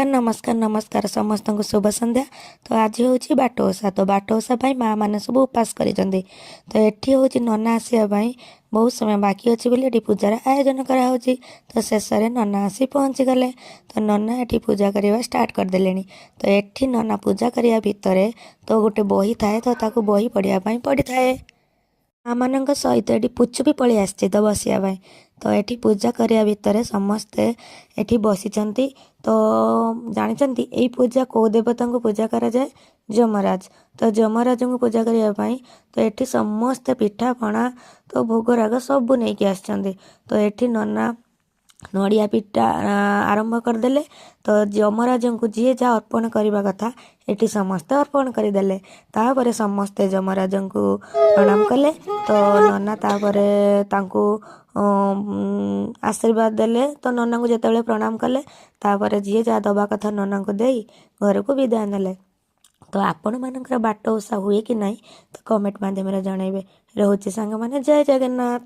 ନମସ୍କାର, ନମସ୍କାର ସମସ୍ତଙ୍କୁ, ଶୁଭ ସନ୍ଧ୍ୟା। ତ ଆଜି ହେଉଛି ବାଟ ଓଷା। ତ ବାଟ ଓଷା ପାଇଁ ମା ମାନେ ସବୁ ଉପାସ କରିଛନ୍ତି। ତ ଏଠି ହେଉଛି ନନା ଆସିବା ପାଇଁ ବହୁତ ସମୟ ବାକି ଅଛି ବୋଲି ଏଠି ପୂଜାର ଆୟୋଜନ କରାହେଉଛି। ତ ଶେଷରେ ନନା ଆସି ପହଞ୍ଚିଗଲେ। ତ ନନା ଏଠି ପୂଜା କରିବା ଷ୍ଟାର୍ଟ କରିଦେଲେଣି। ତ ଏଠି ନନା ପୂଜା କରିବା ଭିତରେ ତ ଗୋଟେ ବହି ଥାଏ, ତ ତାକୁ ବହି ପଢ଼ିବା ପାଇଁ ପଡ଼ିଥାଏ। ମାମାନଙ୍କ ସହିତ ଏଠି ପୁଚୁ ବି ପଳେଇ ଆସିଛି ତ ବସିବା ପାଇଁ। ତ ଏଠି ପୂଜା କରିବା ଭିତରେ ସମସ୍ତେ ଏଠି ବସିଛନ୍ତି। ତ ଜାଣିଛନ୍ତି ଏଇ ପୂଜା କେଉଁ ଦେବତାଙ୍କୁ ପୂଜା କରାଯାଏ? ଯମରାଜ। ତ ଯମରାଜଙ୍କୁ ପୂଜା କରିବା ପାଇଁ ତ ଏଠି ସମସ୍ତେ ପିଠାପଣା ତ ଭୋଗରାଗ ସବୁ ନେଇକି ଆସିଛନ୍ତି। ତ ଏଠି ନନା ନଡ଼ିଆ ପିଠା ଆରମ୍ଭ କରିଦେଲେ। ତ ଯମରାଜଙ୍କୁ ଯିଏ ଯାହା ଅର୍ପଣ କରିବା କଥା, ଏଠି ସମସ୍ତେ ଅର୍ପଣ କରିଦେଲେ। ତାପରେ ସମସ୍ତେ ଯମରାଜଙ୍କୁ ପ୍ରଣାମ କଲେ। ତ ନନା ତାପରେ ତାଙ୍କୁ ଆଶୀର୍ବାଦ ଦେଲେ। ତ ନନାଙ୍କୁ ଯେତେବେଳେ ପ୍ରଣାମ କଲେ, ତାପରେ ଯିଏ ଯାହା ଦେବା କଥା ନନାଙ୍କୁ ଦେଇ ଘରକୁ ବିଦାୟ ନେଲେ। ତ ଆପଣମାନଙ୍କର ବାଟ ଓଷା ହୁଏ କି ନାହିଁ, ତ କମେଣ୍ଟ ମାଧ୍ୟମରେ ଜଣାଇବେ। ରହୁଛି ସାଙ୍ଗମାନେ, ଜୟ ଜଗନ୍ନାଥ।